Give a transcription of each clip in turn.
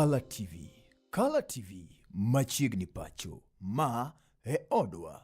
Kala TV. Kala TV machiegni pacho. Ma e odwa.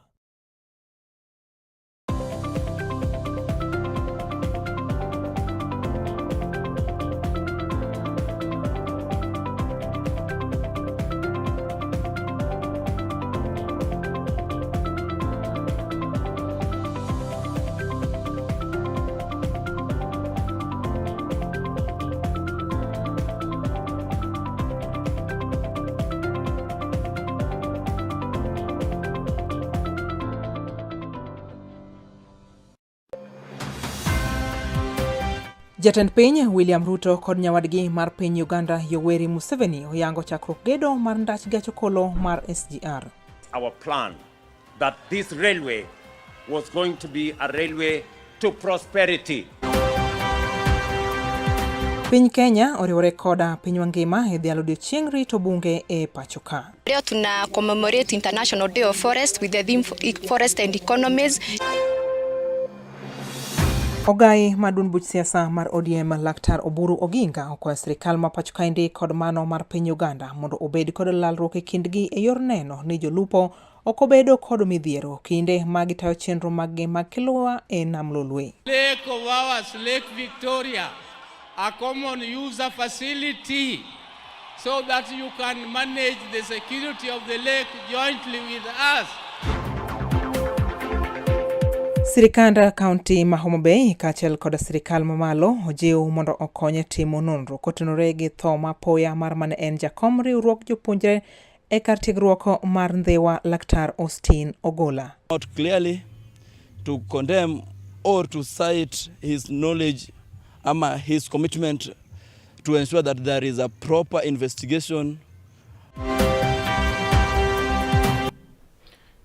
Jatend piny William Ruto kod nyawadgi mar piny Uganda Yoweri Museveni oyango chakruok gedo mar ndach gach okolo mar SGR. Our plan that this railway was going to be a railway to prosperity. Piny Kenya oriwore koda pinywa ngima e dhialo odiochieng' rito bunge e pacho ka. Leo tuna commemorate International Day of Forest with the theme Forest and Economies. Ogai ma duond buch siasa mar ODM Laktar Oburu Oginga okwayo sirikal ma pacho kaendi kod mano mar piny Uganda mondo obed kod lalruok e kindgi e yor neno ni jolupo ok obedo kod midhiero kinde ma gitayo chenro maggi mag kiluwa e Nam Lolwe. Lake of ours, Lake Victoria, a common user facility so that you can manage the security of the lake jointly with us. Sirikand kaunti ma Homa Bay kaachiel kod sirikal mamalo ojiw mondo okony e timo nonro kotenore gi tho ma apoya mar mane en jakom riwruog jopuonjre e kar tiegruok mar Ndhiwa Laktar Austin Ogola. Not clearly to condemn or to cite his knowledge ama his commitment to ensure that there is a proper investigation.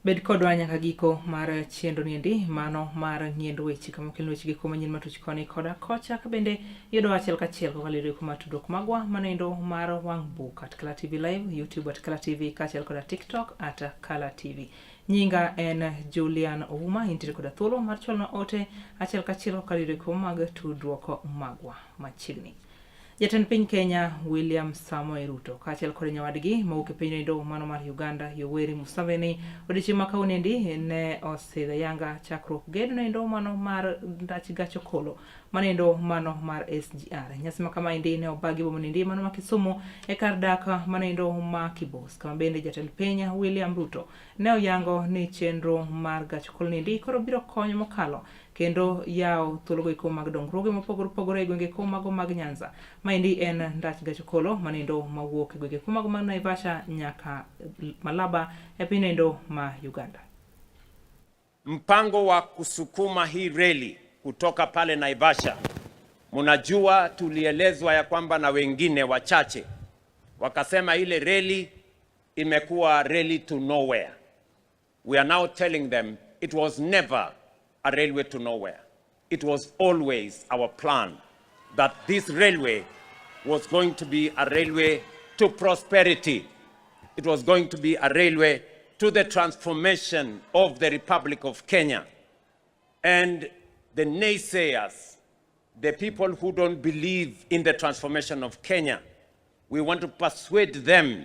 Bed kodwa nyaka giko mar chenro niendi mano mar ng'iendo weche kama okelni weche gi manyien matuch koni koda kocha ka bende yudo achiel kachiel kokalo e riwruok mar tudruok magwa manoendo mar wang' buk at Kala TV Live, YouTube at Kala TV kaachiel koda TikTok at Kala TV. Nyinga en Julian Ouma, intiere koda thuolo mar chwalona ote achiel kachiel kokalo e riwruok mag tudruok magwa machiegni. Jatend piny Kenya William Samoei Ruto kaachiel kod nyawadgi mawuok e piny noendo mano mar Uganda Yoweri Museveni odiochieng' ma kawuonoendi ne osidho ayanga chakruok gedo noendo mano mar ndach gach okolo manoendo mano mar SGR. Nyasi ma kamaendi ne obagi boma noendi mano ma Kisumu e kar dak manoendo ma Kibos kama bende jatend piny William Ruto ne oyango ni chenro mar gach okolo niendi koro biro konyo mokalo kendo yawo thuologo eko mag dongruoge mopogore opogore e gwenge ko mago mag Nyanza. Maendi en ndach gach okolo maniendo mawuok e gwenge ko mago mag Naivasha nyaka Malaba e piny noendo ma Uganda. Mpango wa kusukuma hii reli kutoka pale Naivasha, mnajua tulielezwa ya kwamba na wengine wachache wakasema ile reli imekuwa reli to nowhere. We are now telling them it was never a railway to nowhere. It was always our plan that this railway was going to be a railway to prosperity. It was going to be a railway to the transformation of the Republic of Kenya. And the naysayers, the people who don't believe in the transformation of Kenya, we want to persuade them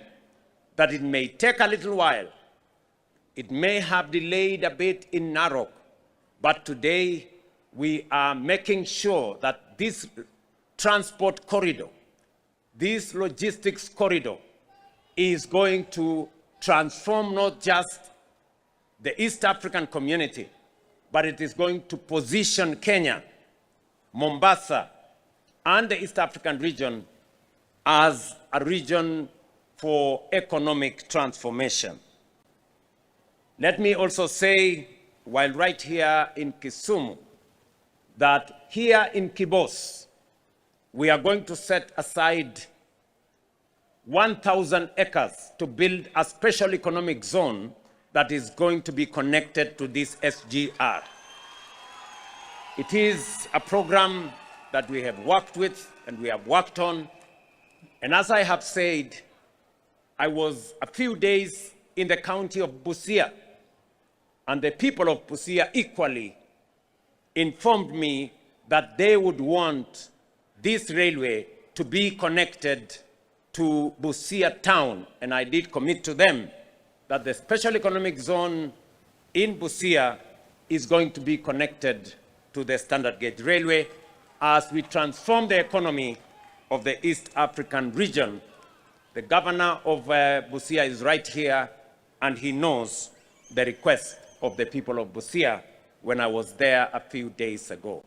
that it may take a little while. It may have delayed a bit in Narok, but today we are making sure that this transport corridor, this logistics corridor, is going to transform not just the East African community, but it is going to position Kenya, Mombasa, and the East African region as a region for economic transformation. Let me also say, while right here in Kisumu, that here in Kibos, we are going to set aside 1,000 acres to build a special economic zone that is going to be connected to this SGR. It is a program that we have worked with and we have worked on. And as I have said, I was a few days in the county of Busia, and the people of Busia equally informed me that they would want this railway to be connected to Busia town, and I did commit to them that the special economic zone in Busia is going to be connected to the standard gauge railway as we transform the economy of the East African region. The governor of Busia is right here, and he knows the request of the people of Busia when I was there a few days ago.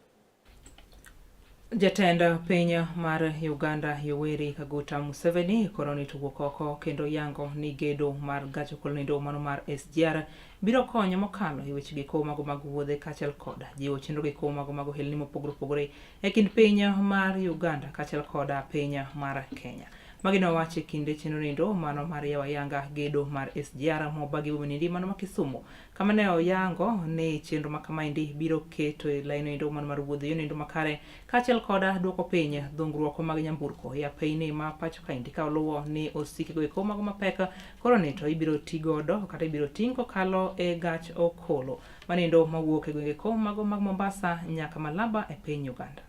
Jatend piny mar Uganda Yoweri Kaguta Museveni koro ni to wuok oko kendo yango ni gedo mar gach okolo nindo mano mar SGR biro konyo mokalo e weche giko mago mag wuodhe kaachiel koda jiwo chenro giko mago mag ohelni mopogore opogore e kind piny mar Uganda kaachiel koda piny mar Kenya. Magi ne owacho e kinde chenro nindo mano mar yawo ayanga gedo mar SGR mobagi boma nindi mano ma Kisumu, kama ne oyango ni chenro ma kamaendi biro keto e laino endo mano mar wuodhe yo nindo makare kaachiel koda duoko piny dhungruok mag nyamburko e apeyni ma pacho kaendi ka oluwo ni osikego eko mago mapek koro ni to ibiro ti godo kata ibiro ting' kokalo e gach okolo manindo mawuok e gwenge ko mago mag Mombasa nyaka Malaba e piny Uganda.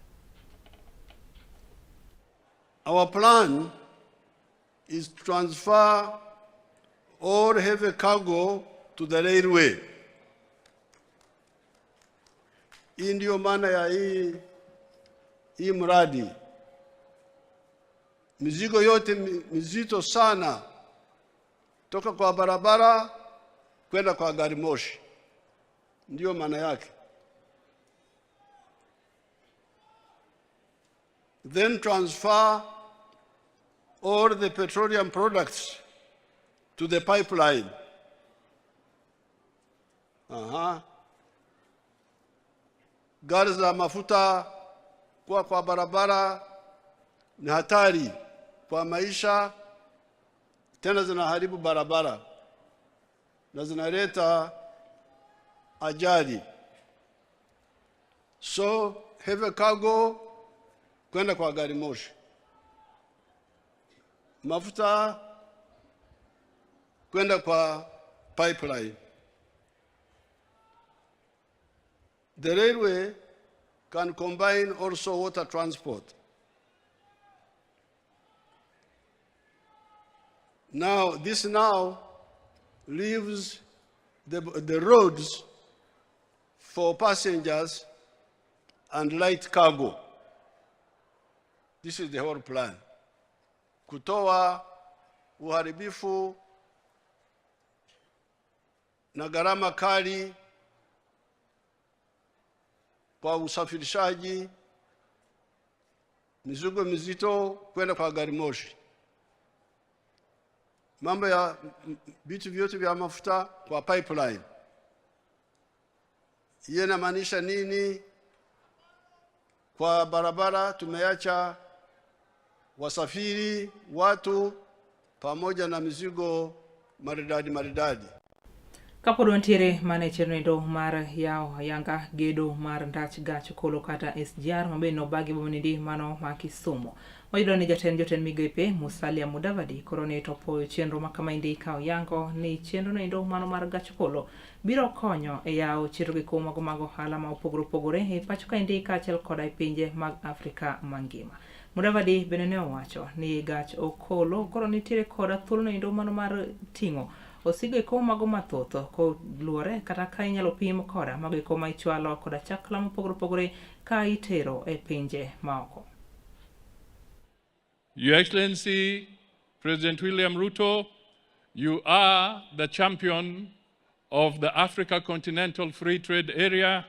Our plan is to transfer all heavy cargo to the railway. Hii ndiyo maana ya hii mradi. Mizigo yote mizito sana toka kwa barabara kwenda kwa gari moshi, ndiyo maana yake. Then transfer all the petroleum products to the pipeline. Aha. Gari za mafuta kuwa kwa barabara ni hatari kwa maisha, tena zinaharibu barabara na zinaleta ajali. So heavy cargo kwenda kwa gari moshi, mafuta kwenda kwa pipeline. The railway can combine also water transport. Now, this now leaves the roads for passengers and light cargo. This is the whole plan. Kutoa uharibifu na gharama kali kwa usafirishaji mizigo mizito kwenda kwa gari moshi, mambo ya vitu vyote vya mafuta kwa pipeline. Hiyo inamaanisha nini? Kwa barabara tumeacha wasafiri, watu pamoja na mizigo maridadi maridadi. Kapod wantiere mana e chenro endo mar yawo ayanga gedo mar ndach gach okolo kata SGR mabende nobagi boma nindi mano ma Kisumu. Wayudo ni jatend jotend migepe Musalia Mudavadi koro ne to poyo chenro ma kamaendi ka oyango ni chenro no endo mano mar gach okolo biro konyo e yawo chenro giko mago mag ohala ma opogore opogore e pacho kaendi kaachiel koda e pinje mag Afrika mangima. Mudavadi bende ne owacho ni gach okolo koro nitiere koda thuolo no endo mano mar ting'o osigo eko mago mathoth koluwore kata ka inyalo pim koda mago eko ma ichwalo koda chakla mopogore opogore ka itero e pinje maoko. Your Excellency, President William Ruto, you are the champion of the Africa Continental Free Trade Area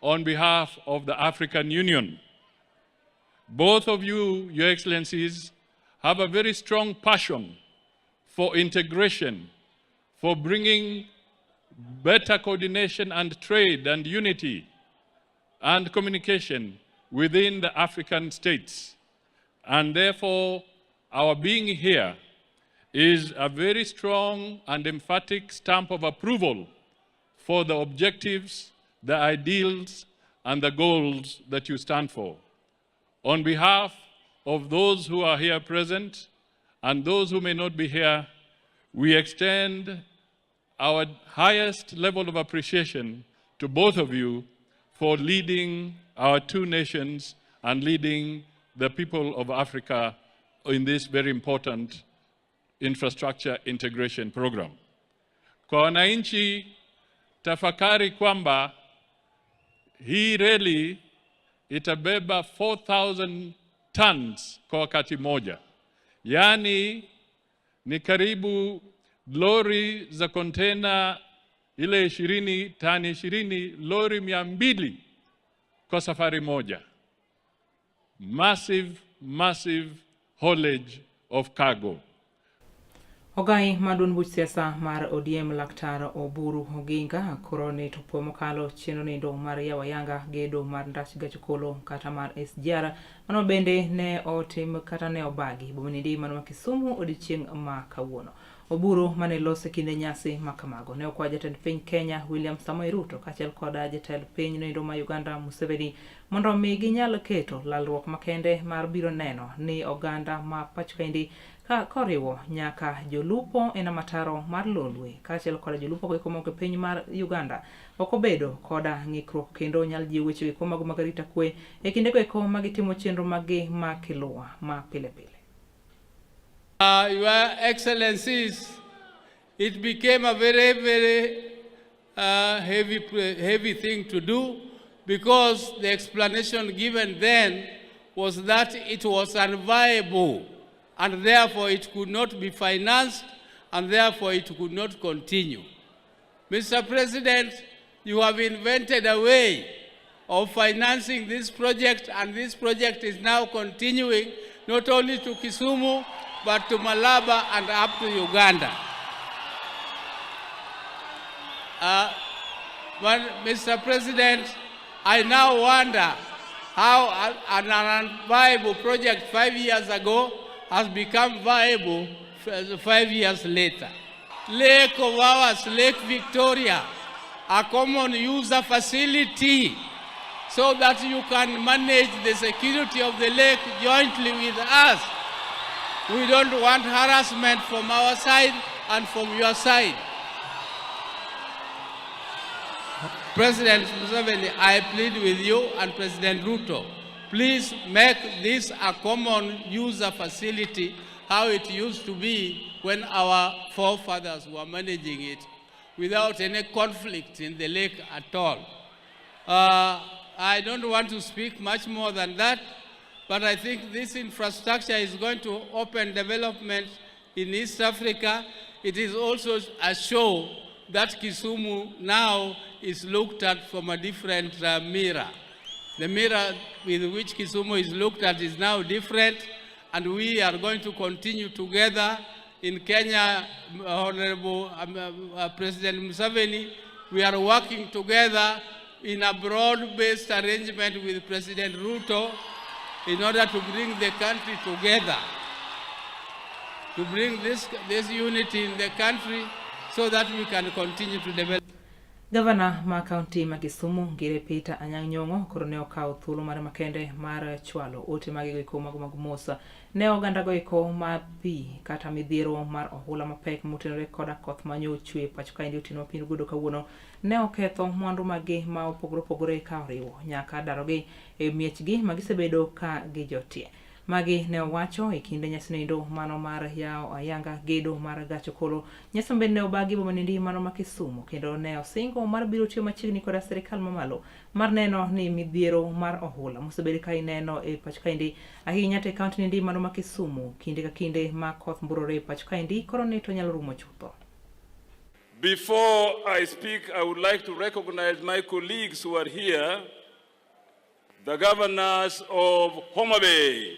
on behalf of the African Union. Both of you, Your Excellencies, have a very strong passion for integration, for bringing better coordination and trade and unity and communication within the African states. And therefore, our being here is a very strong and emphatic stamp of approval for the objectives, the ideals, and the goals that you stand for. On behalf of those who are here present and those who may not be here, we extend our highest level of appreciation to both of you for leading our two nations and leading the people of Africa in this very important infrastructure integration program. Kwa wananchi, tafakari kwamba hii reli itabeba 4000 tons kwa wakati moja, yaani ni karibu lori za kontena ile 20 tani 20, lori 200 kwa safari moja. Massive, massive haulage of cargo. Ogai ma duond buch siasa mar ODM Laktar Oburu Oginga koro ni to pwe mokalo chenro nindo mar yawo ayanga gedo mar ndach gach okolo kata mar SGR mano bende ne otim kata ne obagi boma nindi mano ma Kisumu odiochieng' ma kawuono. Oburu mane loso e kinde nyasi ma kamago ne okwayo jatend piny Kenya William Samoei Ruto kaachiel koda jatend piny noendo ma Uganda Museveni mondo omi ginyal keto lalruok makende mar biro neno ni oganda ma pacho kaendi ka koriwo nyaka jolupo e nam ataro mar Lolwe kaachiel koda jolupo goeko moko e piny mar Uganda ok obedo koda ng'ikruok kendo nyal jiw weche goeko mago mag arita kwe e kinde goeko ma gitimo chenro maggi ma kiluwa ma pile pile. Your Excellencies, it became a very, very heavy thing to do because the explanation given then was that it was unviable and therefore it could not be financed and therefore it could not continue. Mr. President, you have invented a way of financing this project, and this project is now continuing not only to Kisumu, but to Malaba and up to Uganda. But Mr. President, I now wonder how an unviable project 5 years ago has become viable 5 years later. Lake of ours, Lake Victoria, a common user facility so that you can manage the security of the lake jointly with us. We don't want harassment from our side and from your side. President Museveni, I plead with you and President Ruto, please make this a common user facility, how it used to be when our forefathers were managing it, without any conflict in the lake at all. I don't want to speak much more than that, but I think this infrastructure is going to open development in East Africa. It is also a show that Kisumu now is looked at from a different mirror. The mirror with which Kisumu is looked at is now different, and we are going to continue together. In Kenya, Honorable President Museveni, we are working together in a broad-based arrangement with President Ruto in order to bring the country together, to bring this unity in the country so that we can continue to develop. Gavana ma kaunti ma Kisumu Ngire Peter Anyang' Nyong'o koro ne okawo thuolo mare makende mar chwalo ote mage goeko mago mag mos ne oganda goeko ma pi kata midhiero mar ohula mapek motenore koda koth manyo chwe pacho kaendi otieno ma piny godo kawuono ne oketho mwandu maggi ma opogore opogore ka oriwo nyaka darogi e miechgi ma gisebedo ka gijotie. Magi ne owacho e kinde nyasi noendo mano mar yawo ayanga gedo mar gach okolo. Nyasi bende ne obagi boma nendi mano ma Kisumu kendo ne osingo mar biro tiyo machiegni koda sirikal mamalo mar neno ni midhiero mar ohula mosebed ka ineno e pacho kaendi ahinya to e kaunti nendi mano ma Kisumu kinde ka kinde ma koth mburore e pacho kaendi koro ni to nyalo rumo chutho. Before I speak, I would like to recognize my colleagues who are here, the governors of Homa Bay.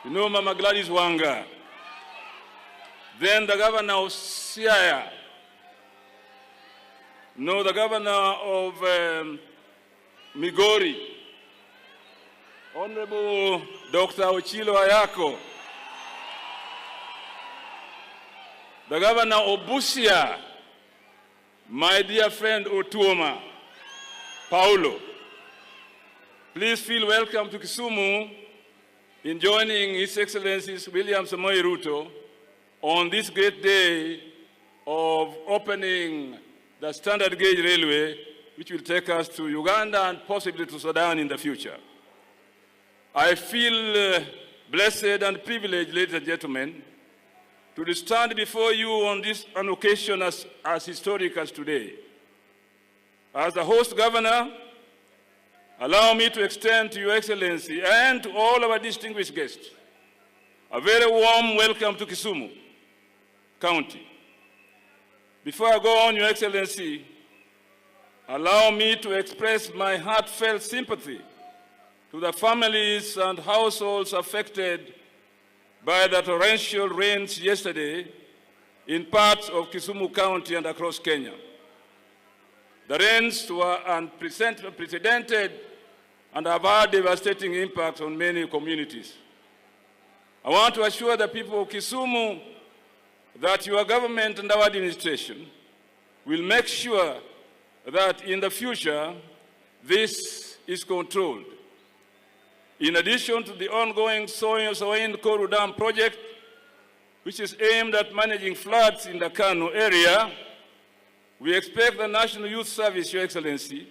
You know Mama Gladys Wanga, then the governor of Siaya, no, the governor of Migori, Honorable Dr. Ochilo Ayako, the governor of Busia, my dear friend Otuoma Paulo. Please feel welcome to Kisumu in joining His Excellency William Samoei Ruto on this great day of opening the Standard Gauge Railway which will take us to Uganda and possibly to Sudan in the future. I feel blessed and privileged, ladies and gentlemen, to stand before you on this an occasion as historic as today. As the host governor, allow me to extend to Your Excellency and to all our distinguished guests a very warm welcome to Kisumu County. Before I go on, Your Excellency, allow me to express my heartfelt sympathy to the families and households affected by the torrential rains yesterday in parts of Kisumu County and across Kenya. The rains were unprecedented and have had devastating impacts on many communities. I want to assure the people of Kisumu that your government and our administration will make sure that in the future this is controlled. In addition to the ongoing Soin Koru Dam project, which is aimed at managing floods in the Kano area, we expect the National Youth Service, Your Excellency,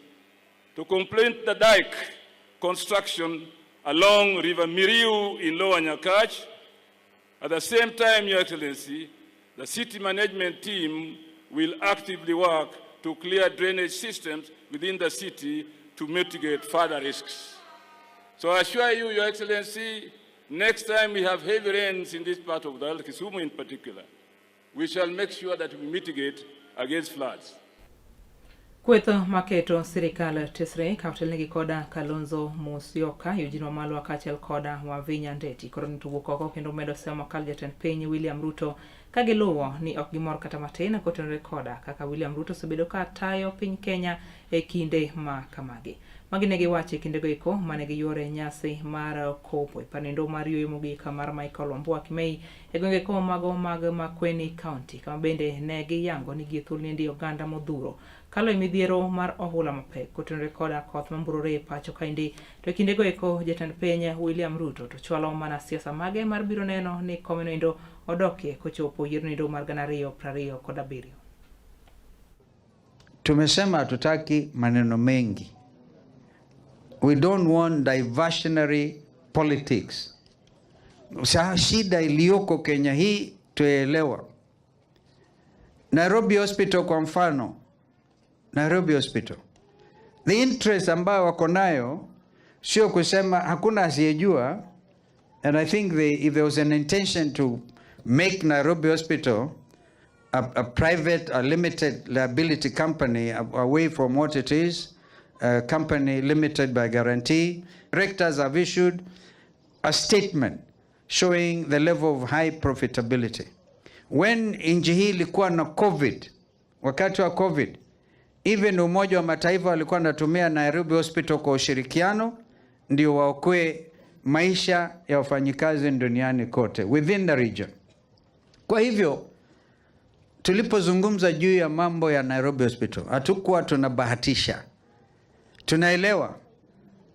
to complete the dike construction along River Miriu in Lower Nyakach. At the same time, Your Excellency, the city management team will actively work to clear drainage systems within the city to mitigate further risks. So I assure you, Your Excellency, next time we have heavy rains in this part of the world, Kisumu in particular, we shall make sure that we mitigate against floods. Kweth maketo sirikal tesre ka otelnegi koda Kalonzo Musyoka, Eugene Wamalwa kaachiel koda Wavinya Ndeti koro ni to wuok oko kendo medo semo makal jatend piny William Ruto ka giluwo ni ok gimor kata matin kotenore koda kaka William Ruto osebedo ka tayo piny Kenya e kinde ma kamagi. Magi ne giwacho e kindego eko mane giyuore nyasi mar kopo e panendo mar yueyo mogik mar Michael Wambua Kimei e gwenge ko mago mag Makueni County, kama bende ne giyango ni gie thuoloni endi oganda modhuro kalo e midhiero mar ohula mapek kotenore koda koth mamburore e pacho kaendi. To e kindego eko jatend piny William Ruto to chwalo mana siasa mage mar biro neno ni komeno endo odokie kochopo yiero endo mar 2027. Tumesema hatutaki maneno mengi. We don't want diversionary politics. Sa shida iliyoko Kenya hii tuelewa. Nairobi Hospital kwa mfano, Nairobi Hospital, the interest ambayo wako nayo sio kusema hakuna asiyejua, and I think if there was an intention to make Nairobi Hospital a private, a limited liability company away from what it is, a company limited by guarantee. Directors have issued a statement showing the level of high profitability. When nchi hii ilikuwa na COVID, wakati wa COVID, even Umoja wa Mataifa walikuwa wanatumia Nairobi Hospital kwa ushirikiano ndio waokoe maisha ya wafanyikazi duniani kote within the region. Kwa hivyo tulipozungumza juu ya mambo ya Nairobi Hospital hatukuwa tunabahatisha, tunaelewa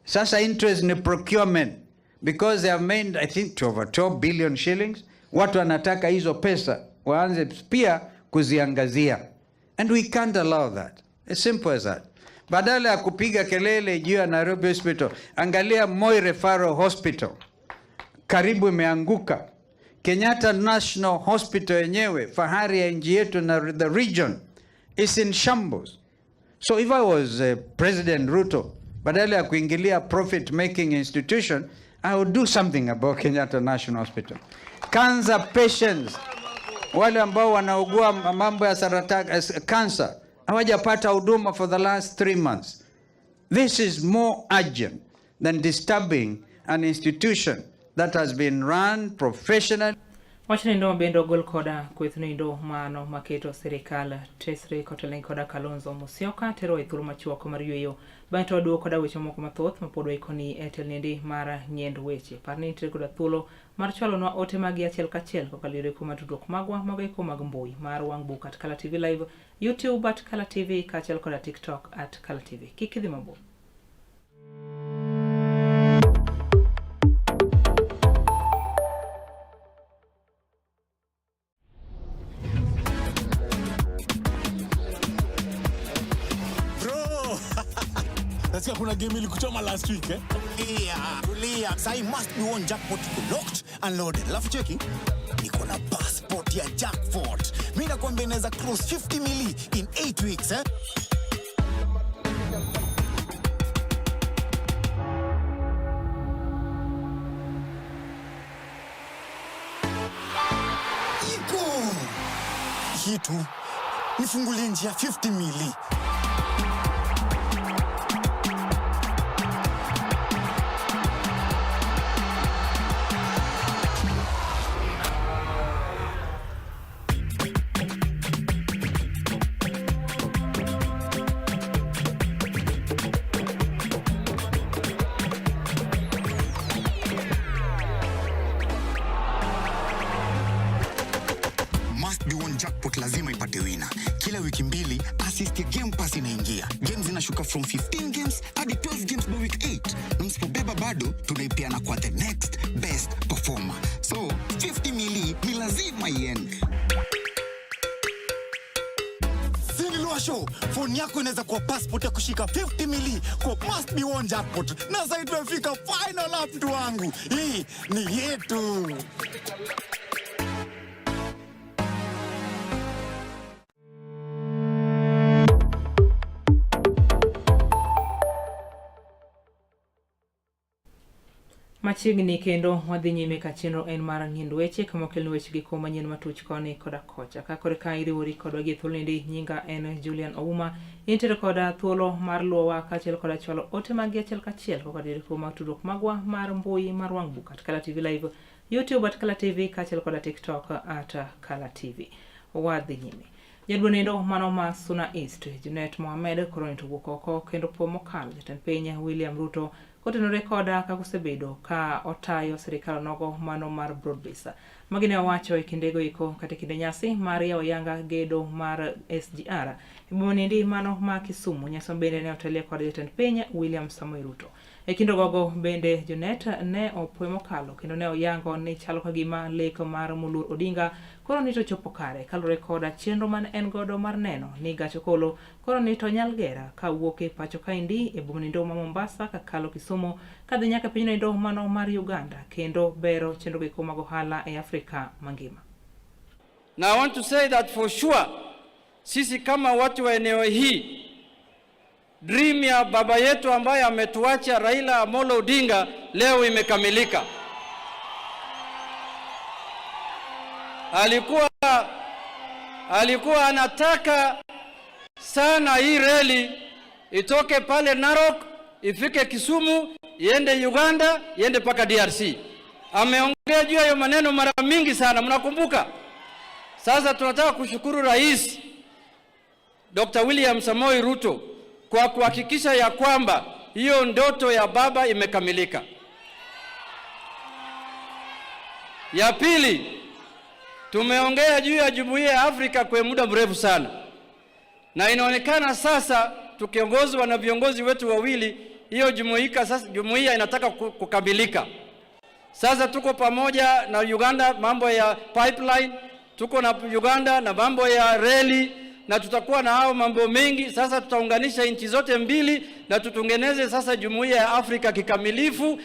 sasa interest ni procurement because they have made, I think, over 12 billion shillings. Watu wanataka hizo pesa waanze pia kuziangazia, and we can't allow that. As simple as that. Badala ya kupiga kelele juu ya Nairobi Hospital, angalia Moi Referral Hospital karibu imeanguka. Kenyatta National Hospital yenyewe, fahari ya nchi yetu na the region, is in shambles. So if I was President Ruto, badala ya kuingilia profit making institution, I would do something about Kenyatta National Hospital. Cancer patients, wale ambao wanaugua mambo ya saratani, cancer, hawajapata huduma for the last 3 months. This is more urgent than disturbing an institution that has been run professionally. Wach nindo bende ogol koda kweth nindo mano maketo sirikal tesre kotelnegi koda Kalonzo Musyoka tero e thuolo machuok mar yueyo bang'e to waduogo koda weche moko mathoth mapod waikoni e telniendi mar ng'iend weche. Par ni nitiere koda thuolo mar chwalonwa ote magi achiel kachiel kokalo yore kuma tudruok magwa mago eko mag mbui mar wang' buk at Kala TV Live, YouTube at Kala TV kaachiel koda TikTok at Kala TV. Kik idhi mabor. Bro, Nasikia kuna game ilikuchoma last week, eh? Tulia, tulia. Sahi must be one jackpot iko locked and loaded. Alafu cheki, niko na passport ya jackpot. Mimi nakwambia inaweza cross 50 mili in 8 weeks, eh? Iko hii tu nifungulie njia 50 mili. Must be one jackpot lazima ipate wina. Kila wiki mbili assist ya Game Pass inaingia. Games zinashuka from 15 games hadi 12 games by week 8. Na msipobeba bado tunaipeana kwa the next best performer. So 50 mili ni lazima iende. Show phone yako inaweza kuwa passport ya kushika 50 mili kwa must be one jackpot. Na sasa tumefika final lap, mtu wangu. Hii ni yetu. Machiegni kendo wadhi nyime ka chenro en mar ng'indo weche kama okelni weche gi koma manyien matuch koni koda kocha. Ka kore ka iriwori kodwa gi thuolo niendi, nyinga en Julian Ouma. Intiere koda thuolo mar luwowa kaachiel koda chwalo ote magi achiel kachiel koka diere mag tudruok magwa mar mbui mar wang' buk at Kala TV Live, YouTube at Kala TV kaachiel koda TikTok at Kala TV. Wadhi nyime. Jaduong' mano ma Suna East, Junet Mohamed, koro nito wuok oko kendo po mokalo jatend piny William Ruto kotenore koda kaka osebedo ka otayo sirikal nogo mano mar broad base. Magi ne owacho e kindego eko kata e kinde nyasi mar yawo yanga gedo mar SGR e boma niendi mano ma Kisumu. Nyasi bende ne otelie kod jatend piny William Samoei Ruto. E kind ogogo bende Junet ne opwe mokalo kendo ne oyango ni chalo ka gima lek mar moluor Odinga koro ni to chopo kare kaluwore koda chenro mane en godo mar neno ni gach okolo koro ni to nyal gera kawuok e pacho kaendi e boma nindo ma Mombasa kakalo Kisumu kadhi nyaka piny nindo mano mar Uganda kendo bero chenro go mag ohala e Afrika mangima. Now I want to say that for sure sisi kama watu wa eneo hii, dream ya baba yetu ambaye ametuacha Raila Amolo Odinga leo imekamilika. Alikuwa anataka sana hii reli itoke pale Narok ifike Kisumu iende Uganda iende mpaka DRC. Ameongea juu ya hiyo maneno mara mingi sana, mnakumbuka? Sasa tunataka kushukuru Rais Dr. William Samoei Ruto kwa kuhakikisha ya kwamba hiyo ndoto ya baba imekamilika. Ya pili, tumeongea juu ya Jumuiya ya Afrika kwa muda mrefu sana, na inaonekana sasa tukiongozwa na viongozi wetu wawili, hiyo jumuiya sasa, jumuiya inataka kukamilika. Sasa tuko pamoja na Uganda mambo ya pipeline, tuko na Uganda na mambo ya reli, na tutakuwa na hao mambo mengi. Sasa tutaunganisha nchi zote mbili na tutengeneze sasa jumuiya ya Afrika kikamilifu.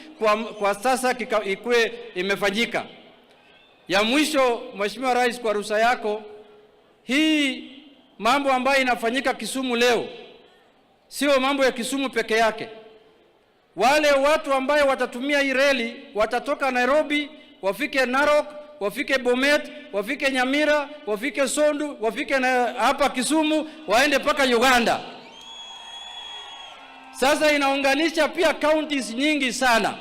Kwa sasa ikuwe imefanyika. Ya mwisho, Mheshimiwa Rais, kwa ruhusa yako, hii mambo ambayo inafanyika Kisumu leo sio mambo ya Kisumu peke yake. Wale watu ambayo watatumia hii reli watatoka Nairobi, wafike Narok, wafike Bomet, wafike Nyamira, wafike Sondu, wafike hapa Kisumu, waende mpaka Uganda. Sasa inaunganisha pia counties nyingi sana.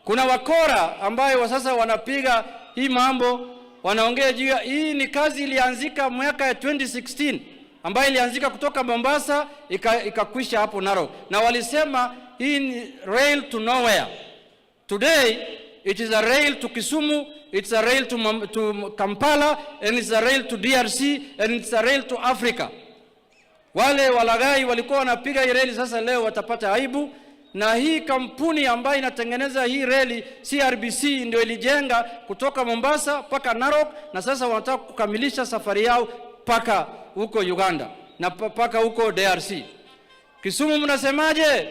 Kuna wakora ambayo sasa wanapiga hii mambo, wanaongea juu ya hii. Ni kazi ilianzika mwaka ya 2016 ambayo ilianzika kutoka Mombasa ikakwisha hapo Narok, na walisema hii ni rail to nowhere. Today it is a rail to Kisumu, it's a rail to Kampala, and it's a rail to DRC, and it's a rail to Africa. Wale walaghai walikuwa wanapiga hii reli, sasa leo watapata aibu. Na hii kampuni ambayo inatengeneza hii reli CRBC ndio ilijenga kutoka Mombasa mpaka Narok, na sasa wanataka kukamilisha safari yao mpaka huko Uganda na mpaka huko DRC. Kisumu mnasemaje?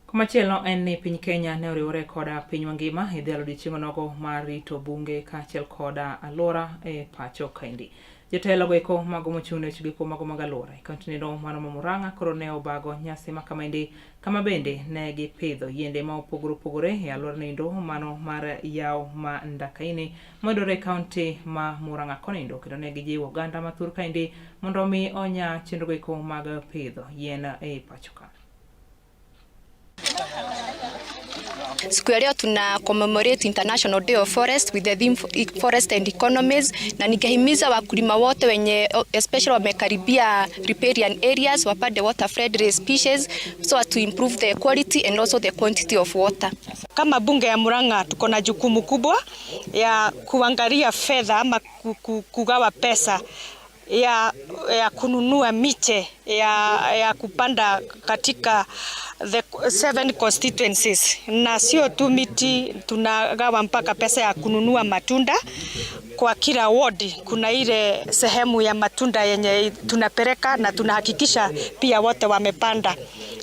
Komachielo en ni piny Kenya ne oriwore koda piny mangima e dhialo odiochieng' onogo mar rito bunge kaachiel koda alwora e pacho kaendi. Jotelo goeko mago mochung' ne weche goeko mago mag alwora e kaunti nendo mano ma Murang'a koro ne obago nyasi ma kamaendi kama bende ne gipidho yiende ma opogore opogore e alwora nendo mano mar yawo ma Ndakaini mayudore e kaunti ma Murang'a konindo kendo ne gijiwo oganda ma thur kaendi mondo omi onya chenro goeko mag pidho yien e pacho ka. Siku ya leo tuna commemorate International Day of Forest with the theme Forest and Economies, na ningehimiza wakulima wote wenye especially wamekaribia riparian areas wapande water friendly species so as to improve the quality and also the quantity of water. Kama bunge ya Murang'a tuko na jukumu kubwa ya kuangalia fedha ama kugawa pesa ya kununua miche ya kupanda katika the 7 constituencies, na sio tu miti, tunagawa mpaka pesa ya kununua matunda kwa kila ward. Kuna ile sehemu ya matunda yenye tunapeleka na tunahakikisha pia wote wamepanda.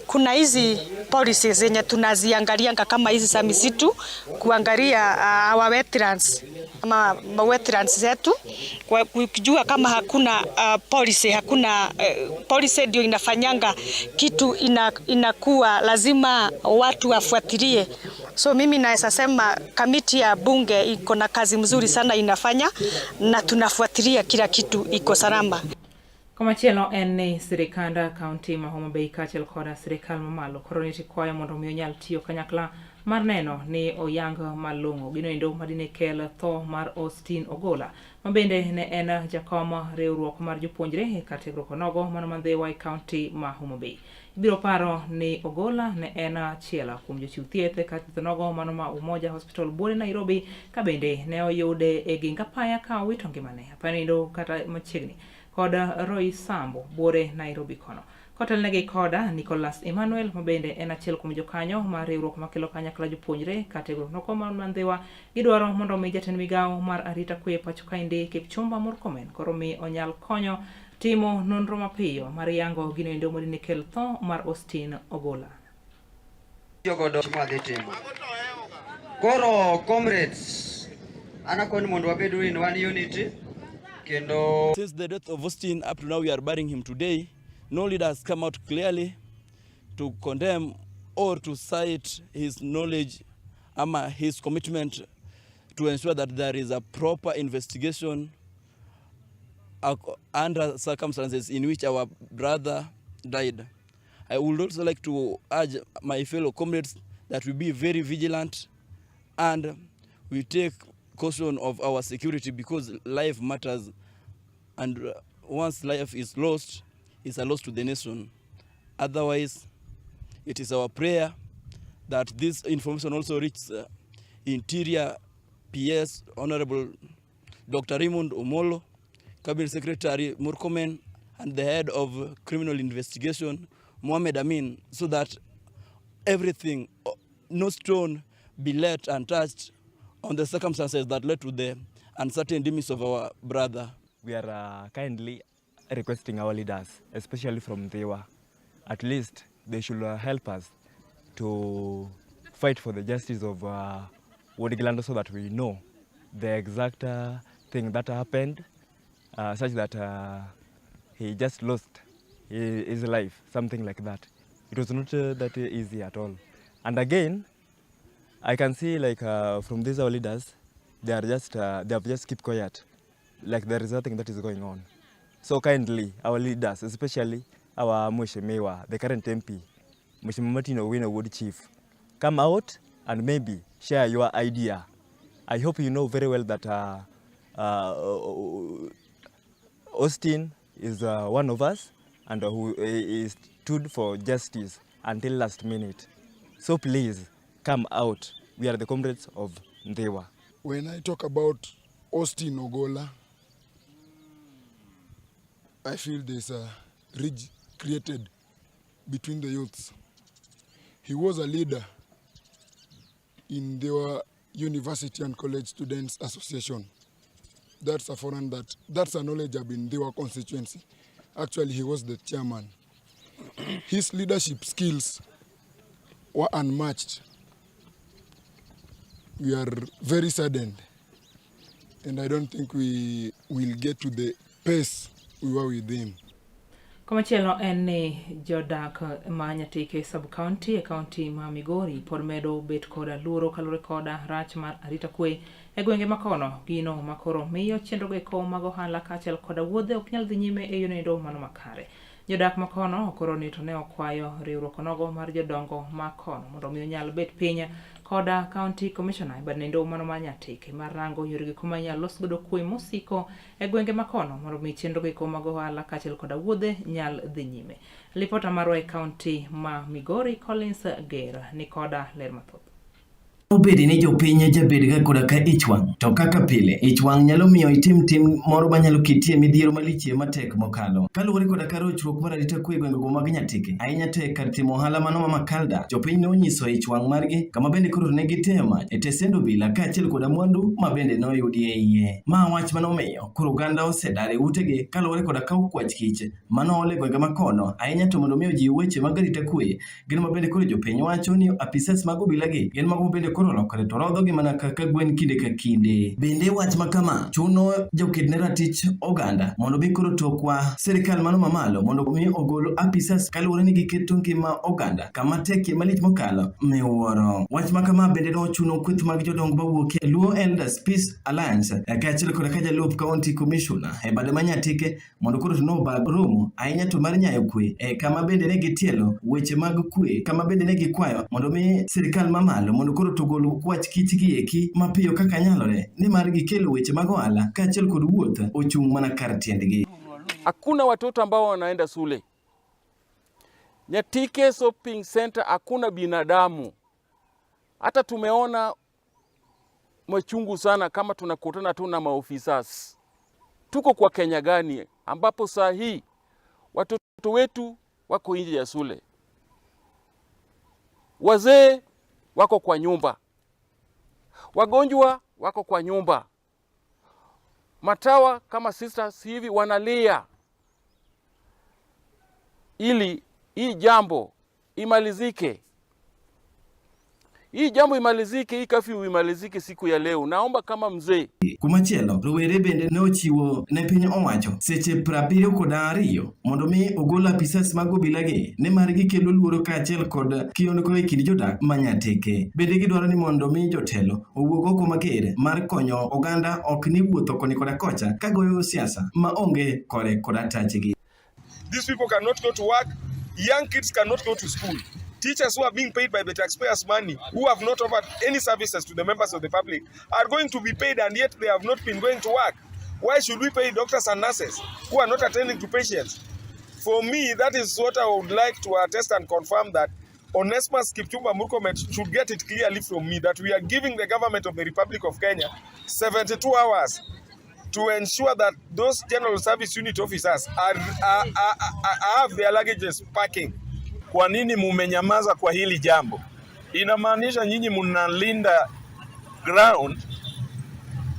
Kuna hizi policies zenye tunaziangalianga kama hizi za misitu, kuangalia our wetlands ama wetlands zetu, kujua kama hakuna policy, hakuna policy ndio inafanyanga kitu inakuwa lazima watu wafuatilie. So mimi naweza sema kamiti ya bunge iko na kazi mzuri sana inafanya, na tunafuatilia kila kitu iko salama. Komachielo en ni sirikand kaunti ma Homa Bay kaachiel koda sirikal mamalo koro niti kwayo mondo mi onyal tiyo kanyakla mar neno ni oyang malong'o gino endo madine kel tho mar Austin Ogola ma bende ne en jakom riwruok mar jopuonjre e kar tiegruok onogo mano mandhiwa e kaunti ma Homa Bay. Ibiro paro ni Ogola ne en achiel kuom jochiw thieth e kar thieth onogo mano ma Umoja Hospital buore Nairobi ka bende ne oyude e ging apaya ka owito ngimane. Apaya nindo kata machiegni kod Roy Sambo buore Nairobi kono. Kotelnegi koda Nicholas Emmanuel ma bende en achiel kuom jokanyo mar riwruok makelo kanyakla jopuonjre kar tiegruok noko mar Mandhiwa gidwaro mondo mi jatend migawo mar arita kwe pacho kaendi Kipchumba Murkomen koro mi onyal konyo timo nonro mapiyo mar yango gino endo madine kel tho mar Austin Ogola. Godo mwadhi timo. Koro comrades, anakoni mondo wabed in one unity kendo. Since the death of Austin up to now we are burying him today. No leader has come out clearly to condemn or to cite his knowledge ama his commitment to ensure that there is a proper investigation under circumstances in which our brother died. I would also like to urge my fellow comrades that we be very vigilant and we take caution of our security, because life matters, and once life is lost, it's a loss to the nation. Otherwise, it is our prayer that this information also reaches Interior PS Honorable Dr. Raymond Omolo, Cabinet Secretary Murkomen, and the head of criminal investigation, Mohamed Amin, so that everything, no stone be left untouched on the circumstances that led to the uncertain demise of our brother. We are kindly requesting our leaders, especially from Ndhiwa, at least they should help us to fight for the justice of Wuod so that we know the exact thing that happened, such that he just lost his life, something like that. It was not that easy at all. And again, I can see from these our leaders, they have just kept quiet, like there is nothing that is going on. So kindly, our leaders, especially our Mheshimiwa, the current MP, Mheshimiwa Martin Owino Ward Chief, come out and maybe share your idea. I hope you know very well that Austin is one of us and who is stood for justice until last minute. So please, come out. We are the comrades of Ndhiwa. When I talk about Austin Ogola, I feel there's a ridge created between the youths. He was a leader in the University and College Students Association. That's a foreign that's a knowledge in Ndhiwa constituency. Actually, he was the chairman. His leadership skills were unmatched. We are very saddened and I don't think we will get to the pace we were with him. Komachielo en ni jodak ma Nyatike sub-county e kaunti ma Migori pod medo bet koda luoro kaluwore koda rach mar arita kwe e gwenge ma kono, gino makoro miyo chenrogo eko mag ohala kaachiel koda wuodhe ok nyal dhi nyime e yono mano makare. Jodak ma kono okoro ni to ne okwayo riwruok onogo mar jodongo ma kono mondo omi onyal bet piny koda County Commissioner e badnendo mano ma Nyatike mar rango yoregi kuma inyalo los godo kwe mosiko e gwenge ma kono mondo omi chenrogo eko mag ohala kaachiel koda wuodhe nyal dhi nyime. Lipota marwa e kaunti ma Migori Collins Ger ni koda ler mathoth. Obedi ni jopiny jabedga koda ka ich wang', to kaka pile, ich wang' nyalo miyo itim tim moro manyalo keti e midhiero malichie matek mokalo. Kaluwore koda ka rochruok mar arita kwe e gwengego mag Nyatike, ahinya to e kar timo ohala mano ma Makalda, jopiny ne onyiso ich wang' margi kama bende koro ne giteyo mach e tesend obila kaachiel koda mwandu ma bende ne oyudi e iye. Ma wach mane omiyo koro oganda osedar e utegi kaluwore koda ka okwach kich mane ool e gwenge ma kono, ahinya to mondo mi ojiw weche mag arita kwe Gin ma bende koro jopiny wacho ni apisas mag obila gi gin mago bende koro olokore to rodho gi mana kaka gwen kinde ka kinde. Bende wach ma kama chuno joked ne ratich oganda mondo mi koro tokwa sirikal mano mamalo mondo mi ogol apisas kaluwore ni giketo ngima oganda kama tekie malich mokalo miwuoro. Wach ma kama bende nochuno kweth mag jodongo mawuok e Luo Elders Peace Alliance kaachiel koda ka jalup County Commissioner e bade ma Nyatike mondo koro to nobag romo ahinya to mar nyayo kwe e kama bende ne gitielo weche mag kwe kama bende ne gikwayo mondo mi sirikal mamalo mondo koro to gol wach kich gi eki mapiyo kaka nyalore nimar gikelo weche mag ohala kaachiel kod wuoth ochung' mana kar tiendgi. Hakuna watoto ambao wanaenda shule. Nyatike Shopping Center hakuna binadamu. Hata tumeona machungu sana kama tunakutana tu na maofisas. Tuko kwa Kenya gani ambapo saa hii watoto wetu wako nje ya shule, wazee wako kwa nyumba, wagonjwa wako kwa nyumba, matawa kama sisters hivi wanalia ili hii jambo imalizike. Hii jambo imalizike, hii kafyu imalizike siku ya leo. Naomba kama mzee. Kumachielo, rowere bende ne ochiwo ne piny owacho seche 72 mondo mi ogol apisas mag obilagi nimar gikelo luoro kaachiel kod kiondko e kind jodak ma Nyatike. Bende gidwaro ni mondo mi jotelo owuog oko mager mar konyo oganda ok ni wuotho koni koda kocha ka goyo siasa ma onge kore kod atachgi. These people cannot go to work. Young kids cannot go to school. Teachers who are being paid by the taxpayers' money, who have not offered any services to the members of the public, are going to be paid and yet they have not been going to work. Why should we pay doctors and nurses who are not attending to patients? For me, that is what I would like to attest and confirm that Onesmus Kipchumba Murkomen should get it clearly from me that we are giving the government of the Republic of Kenya 72 hours to ensure that those general service unit officers are, have their luggages packing. Kwa nini mumenyamaza kwa hili jambo? Inamaanisha nyinyi mnalinda ground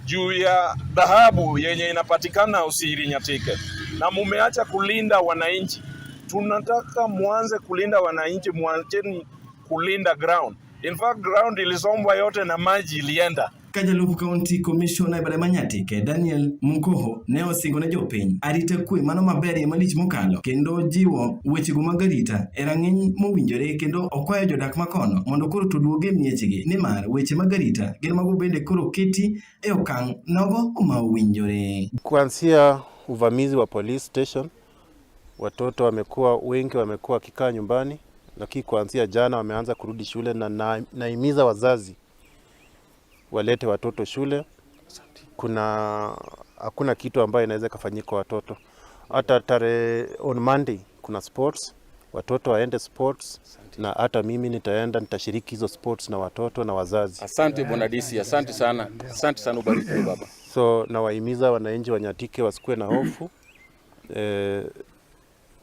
juu ya dhahabu yenye inapatikana Osiri Nyatike na mumeacha kulinda wananchi. Tunataka muanze kulinda wananchi, muacheni kulinda ground. In fact, ground ilisombwa yote na maji ilienda. Ka jalup County Commissioner e bade ma Nyatike, Daniel Mukoho ne osingo ne jopiny arita kwe mano maberie malich mokalo kendo jiwo wechego mag arita e rang'iny mowinjore kendo okwayo jodak makono mondo koro to oduog e miechgi nimar weche mag arita gin mago bende koro keti e okang' nogo ma owinjore. Kuanzia uvamizi wa police station, watoto wamekuwa wengi, wamekuwa wakikaa nyumbani, lakini kuanzia jana wameanza kurudi shule, na nahimiza wazazi walete watoto shule. Kuna hakuna kitu ambayo inaweza kufanyika watoto. Hata tarehe on Monday kuna sports, watoto waende sports. Asante. Na hata mimi nitaenda nitashiriki hizo sports na watoto na wazazi. Asante Bwana DC, asante sana, asante sana, ubarikiwe baba. So nawahimiza wananchi wa Nyatike wasikuwe na hofu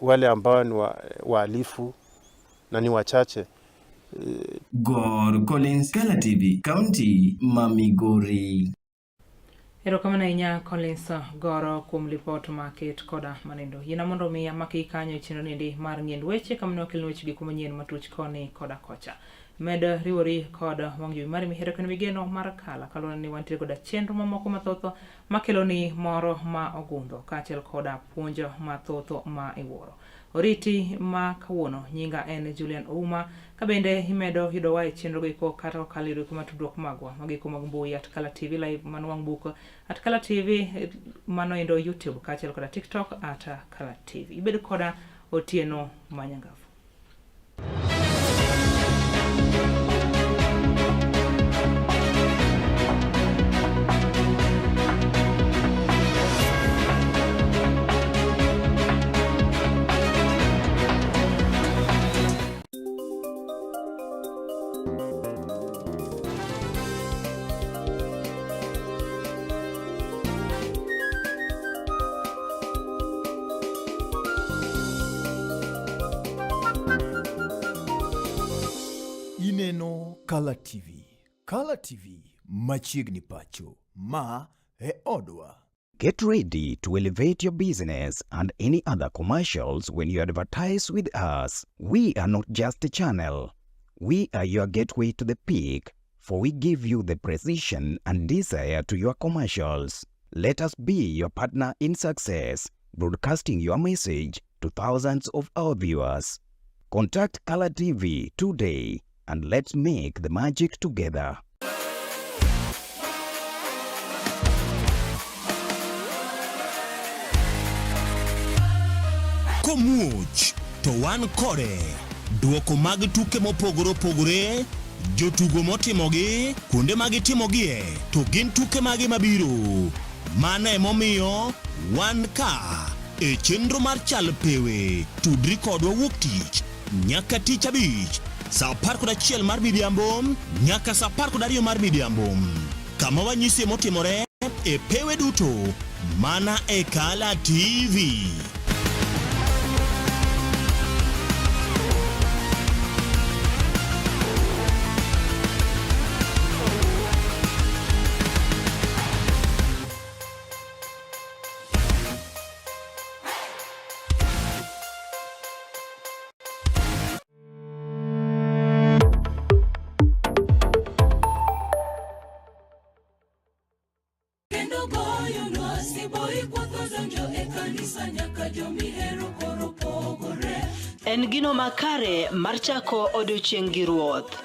wale ambao ni wahalifu na ni wachache. Gor Collins, Kala TV, County ma Migori. Erokamano ahinya Collins Goro kuom lipot maket koda manendo. Yiena mondo mi amaki kanyo e chenro niendi mar ng'iend weche kama ne wakelni weche giko manyien matuch koni koda kocha. Med riwori kod wang' jowi mari mihero kendo migeno mar Kala kaluwore ni wantiere koda chenro mamoko mathoth makeloni moro ma ogundho kaachiel koda puonj mathoth ma iwuoro. Oriti ma kawuono nyinga en Julian Ouma ka bende imedo yudowa e chenro go kata kokalo e yore tudruok magwa magiko mag mbui at Kala TV live mano wang' buk at Kala TV mano endo YouTube kaachiel koda TikTok at Kala TV. Ibed koda otieno manyangafu. Ineno Kala TV. Kala TV machiegni pacho. Ma e odwa. Get ready to elevate your business and any other commercials when you advertise with us. We are not just a channel. We are your gateway to the peak, for we give you the precision and desire to your commercials. Let us be your partner in success, broadcasting your message to thousands of our viewers. Contact Color TV today and let's make the magic together. Komuoch to wan kode. Duoko mag tuke mopogore opogore, jotugo motimogi, kuonde ma gitimogie, to gin tuke mage mabiro. Mano emomiyo wan ka e chenro mar Chal Pewe. Tudri kodwa wuok tich nyaka tich abich saa 11 mar midhiambo nyaka saa 12 mar midhiambo, kama wanyisie motimore e pewe duto mana e Kala TV. Kendo goyonwa siboi kwotho donjo e kanisa nyaka jomihero koro pogore. En gino makare mar chako odiochieng' gi Ruoth.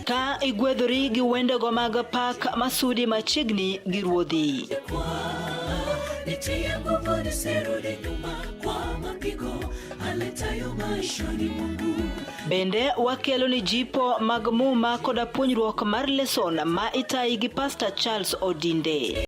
Ka igwedhori gi wendego mag pak masudi machiegni gi Ruodhi. Nitie nguvu nisirudi nyuma kwa mapigo aletayo maishani mwangu. Bende wakelo ni jipo mag muma koda puonjruok mar leson ma itayi gi Pastor Charles Odinde.